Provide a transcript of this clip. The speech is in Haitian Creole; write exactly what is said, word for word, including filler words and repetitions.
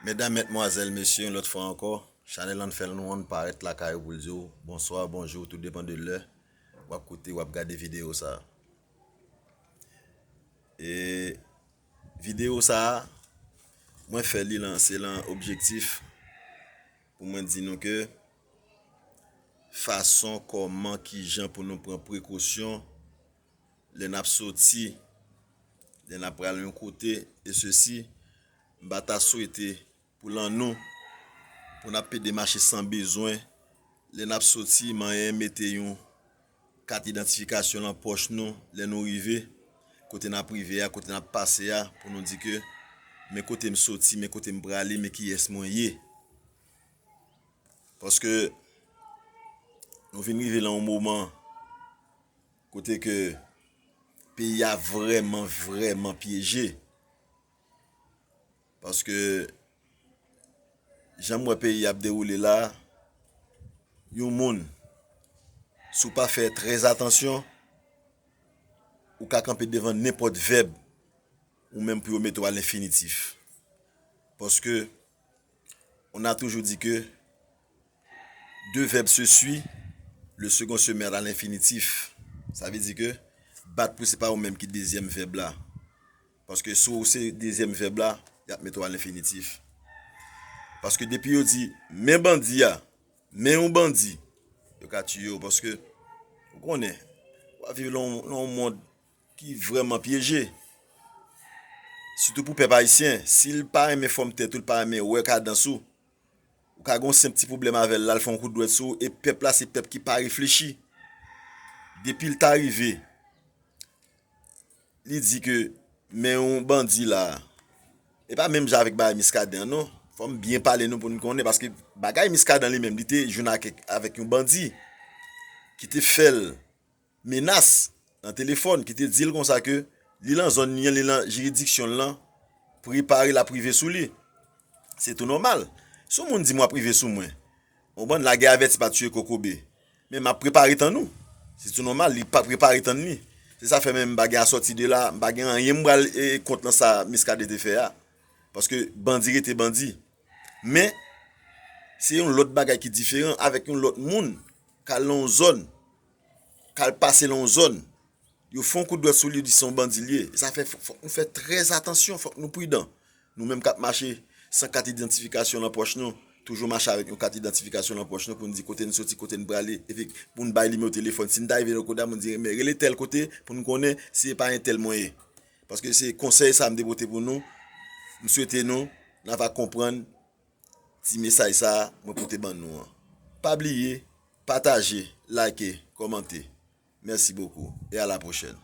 Medam, medmwazèl, mesye, yon lòt fwa ankò, chanèl lan fè nou ann parèt lakay ou pou l di w bonswa, bonjou, tou depann de lè w ap koute, w ap gade videyo sa a. E videyo sa a, mwen fè li lan, se lan objektif pou mwen di nou ke fason, kòman, kijan pou nou pran prekosyon lè n ap soti, lè n ap pral yon kote, e sesi, m pa ta swete pou lan nou, pou n ap pede mache san bezwen, lè n ap soti, manyen mete yon kat idantifikasyon lan pòch nou, lè nou rive, kote n ap rive a, kote n ap pase a, pou nou di ke, men kote m soti, men kote m prale, men kiyès mwen ye. Paske nou vin rive lan yon moman kote ke peyi a vrèman, vrèman pyeje. Paske jan m wè peyi a ap dewoule la, yon moun, si w pa fè trè atansyon, ou ka kanpe devan nenpòt vèb, ou menm pou yo mete w a lenfinitif. Paske on a toujours dit que deux verbes se suivent, le second se met à l'infinitif. Sa vle di ke bat pou se pa ou menm ki dezyèm vèb la. Paske si w se dezyèm vèb la, y ap mete w a lenfinitif. Paske depi yo di, men bandi a, men yon bandi, yo ka tiye w. Paske, ou konnen, w ap viv lan yon, lan yon mond ki vrèman pyeje. Sitou pou pèp ayisyen, si l pa renmen fòm tèt ou, l pa renmen wè kadans ou, ou ka gen yon senp ti pwoblèm avè l, l al fè yon kout dwèt sou ou, e pèp la se pèp ki pa reflechi. Depi l ta rive, li di ke men yon bandi la, e pa menm jan avèk bagay Miskaden an non. Fò m byen pale nou pou n konnen, paske bagay Miskaden li menm, li te jwenn ak, avèk yon bandi ki te fè l menas nan telefòn, ki te di l konsa ke li lan zòn li an, li lan jiridiksyon l lan, prepare l ap rive sou li. Se tou nòmal. Si yon moun di m w ap rive sou mwen, yon bann lagè avèti pa tiye kokobe. Men m ap prepare tann ou. Se tou nòmal, li pa prepare tann li. Se sa fè menm m pa gen asòti de la, m pa gen anyen m pral, e, kont lan sa Miskaden te fè a. Paske bandi rete bandi. Men, se yon lòt bagay ki diferan avèk yon lòt moun k al lan yon zòn, k al pase lan yon zòn. Yo fè yon kout dwèt sou li, yo di se yon bandi l ye. E sa fè fò, fòk nou fè trè atansyon, fòk nou pridan. Nou menm k ap mache san kat idantifikasyon lan pòch nou, toujou mache avèk yon kat idantifikasyon lan pòch nou pou n di kote n soti, kote n prale, epi pou n bay nimewo telefòn. Si n ta rive nan kote a, pou n di, men rele tèl kote pou n konnen si se pa entèl mwen ye. Paske se konsèy sa m te pote pou nou. M swete nou, n ava konprann ti mesaj sa a mwen pote ban nou an. Pa bliye, pataje, like, kòmante. Merci beaucoup et à la prochaine.